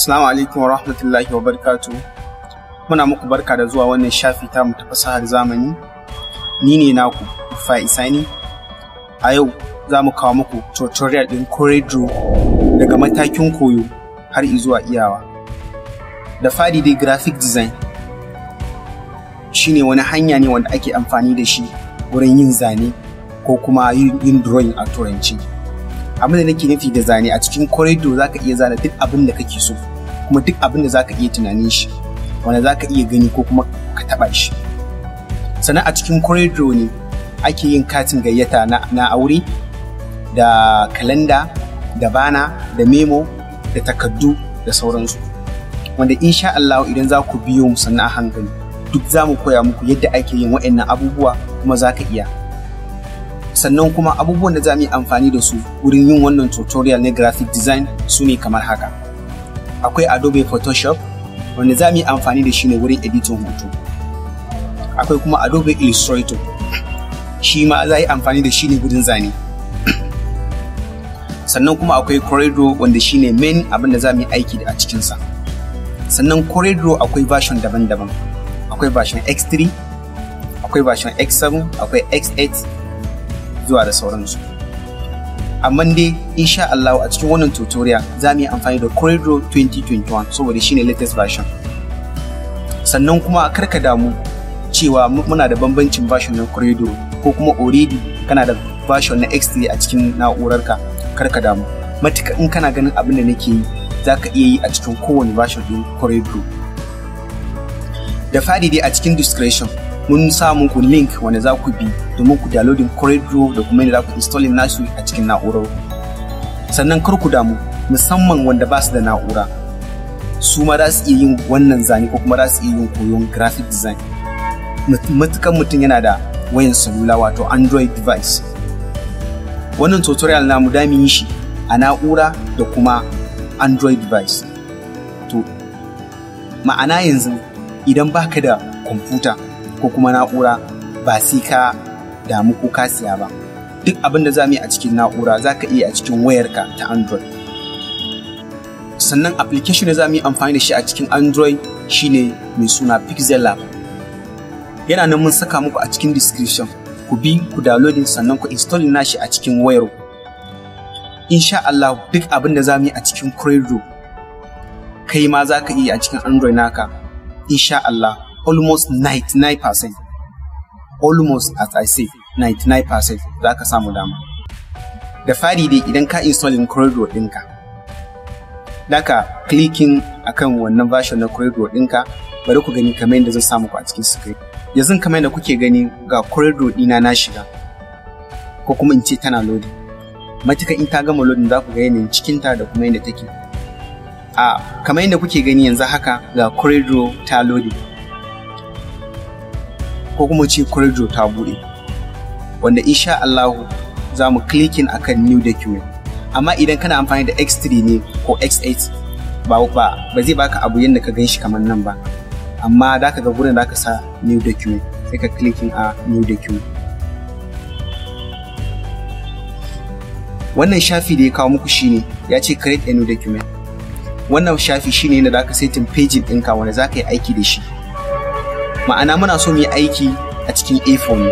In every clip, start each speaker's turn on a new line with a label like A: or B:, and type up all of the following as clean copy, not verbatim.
A: Assalamu alaikum wa rahmatullahi wa barakatuh. Muna muku barka da zuwa wannan shafi ta mu ta fasahar zamani. Ni ne naku Rufai Sani. A yau za mu kawo muku tutorial ɗin CorelDRAW daga matakin koyo har zuwa iyawa. Da fari dai, graphic design shine wani hanya ne wanda ake amfani da shi wurin yin zane ko kuma yin drawing a turanci. Abin da nake nufi da zane, a cikin CorelDRAW za ka iya zana duk abin da kake so, kuma duk abin da za ka iya tunanin shi, wanda za ka iya gani ko kuma ka taɓa shi. Sannan a cikin CorelDRAW ne ake yin katin gayyata na aure, da kalanda, da banner, da memo, da takaddu, da sauransu, wanda insha Allah idan za ku biyo mu sannan a hankali, duk za mu koya muku yadda ake yin waɗannan abubuwa, kuma za ka iya. Sannan kuma abubuwan da za mu yi amfani da su wurin yin wannan tutorial na graphic design su ne kamar haka: akwai Adobe Photoshop, wanda za mu yi amfani da shi ne wurin editing hoto. Akwai kuma Adobe Illustrator, shi ma za a yi amfani da shi ne wurin zane. Sannan kuma akwai CorelDRAW, wanda shi ne main abin da za mu yi aiki da a cikinsa. Sannan CorelDRAW akwai version daban-daban: akwai version X3, akwai version X7, akwai X8, zuwa da sauransu. Amma dai insha Allah a cikin wannan tutorial za mu yi amfani da CorelDRAW 2021, saboda shine latest version. Sannan kuma karka damu cewa muna da bambancin version na CorelDRAW, ko kuma already kana da version na X3 a cikin na'urarka, karka damu. Matuka in kana ganin abin da nake yi, za ka iya yi a cikin kowane version ɗin CorelDRAW. Da fari dai, a cikin description mun sa muku link wanda za ku bi domin ku downloading CorelDRAW da kuma yadda za ku installing nasu a cikin na'urar. Sannan kar ku damu, musamman wanda ba su da na'ura, su ma za su iya yin wannan zane ko kuma za su iya yin koyon graphic design, matukan mutum yana da wayan salula, wato Android device. Wannan tutorial namu da mu yi shi a na'ura da kuma Android device. To, ma'ana yanzu idan baka da kwamfuta ko kuma na'ura, ba sai ka damu ko ka siya ba. Duk abin da za mu yi a cikin na'ura, za ka iya a cikin wayarka ta Android. Sannan application da za mu yi amfani da shi a cikin Android shine mai suna Pixel Lab. Yana nan mun saka muku a cikin description. Ku bi ku downloading, sannan ku install nashi a cikin wayar. Insha Allah duk abin da za mu yi a cikin CorelDRAW, kai ma za ka iya a cikin Android naka, insha Allah. Almost 99%, almost, as I say, 99% za ka samu dama. Da fari dai, idan ka installing CorelDRAW ɗinka, daka clicking akan wannan version na CorelDRAW ɗinka. Bari ku gani kamar yadda zan samu ku a cikin screen yanzu. Kamar yadda kuke gani, ga CorelDRAW ɗina na shiga, ko kuma in ce tana loading. Matuka in ta gama loading, za ku ga yanayin cikinta da kuma yadda take. A kamar yadda kuke gani yanzu haka, ga CorelDRAW ta loading, ko kuma ce CorelDRAW ta buɗe, wanda insha Allahu za mu clicking akan new document. Amma idan kana amfani da X3 ne ko X8, ba zai baka abu yadda ka gan shi kamar nan ba, amma za ka ga gurin da ka sa new document, sai ka clicking a new document. Wannan shafi da ya kawo muku shine ya ce create a new document. Wannan shafi shine yadda za ka setting page ɗinka wanda za ka yi aiki da shi. Ma'ana muna so mu yi aiki a cikin A4 ne.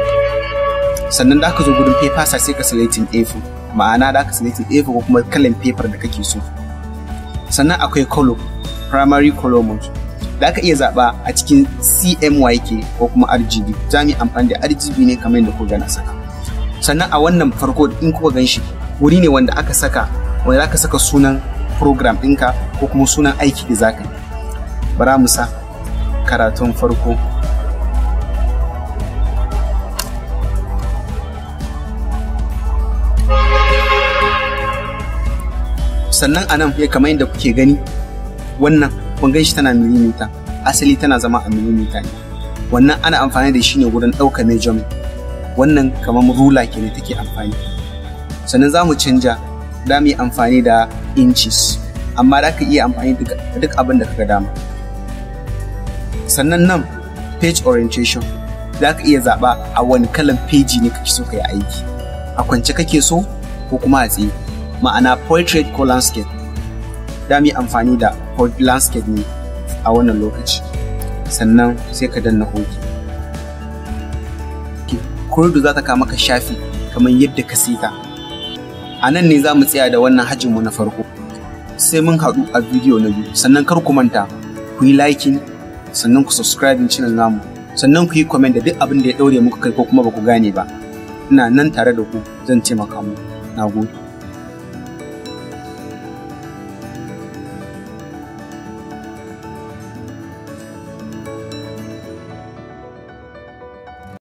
A: Sannan da ka zo gurin paper size, sai ka selecting A4, ma'ana da ka selecting A4 ko kuma kalan paper da kake so. Sannan akwai color, primary color mode, da ka iya zaɓa a cikin CMYK ko kuma RGB. Za mu yi amfani da RGB ne, kamar yadda kuka na saka. Sannan a wannan farko, in kuka gan shi, wuri ne wanda aka saka, wanda aka saka sunan program ɗinka ko kuma sunan aiki da zaka yi. Bara mu sa karatun farko. Sannan a nan, ya kamar yadda kuke gani, wannan kun gan shi tana millimeter. Asali tana zama a millimeter ne. Wannan ana amfani da shi ne wurin ɗaukar measurement. Wannan kamar ruler kenan take amfani. Sannan za mu canja, za mu yi amfani da inches, amma za ka iya amfani da duk abin da kaga dama. Sannan nan page orientation, za ka iya zaɓa a wani kalan page ne kake so ka yi aiki, a kwance kake so ko kuma a tsaye, ma'ana portrait ko landscape. Da mu yi amfani da landscape ne a wannan lokaci. Sannan sai ka danna OK. CorelDRAW za ta kawo maka shafi kamar yadda ka seta. A nan ne za mu tsaya da wannan hajjinmu na farko. Sai mun haɗu a bidiyo na biyu. Sannan kar ku manta ku yi liking, sannan ku subscribe channel namu, sannan ku yi comment da duk abin da ya ɗaure muku kai ko kuma ba ku gane ba. Ina nan tare da ku, zan taimaka muku. Na gode.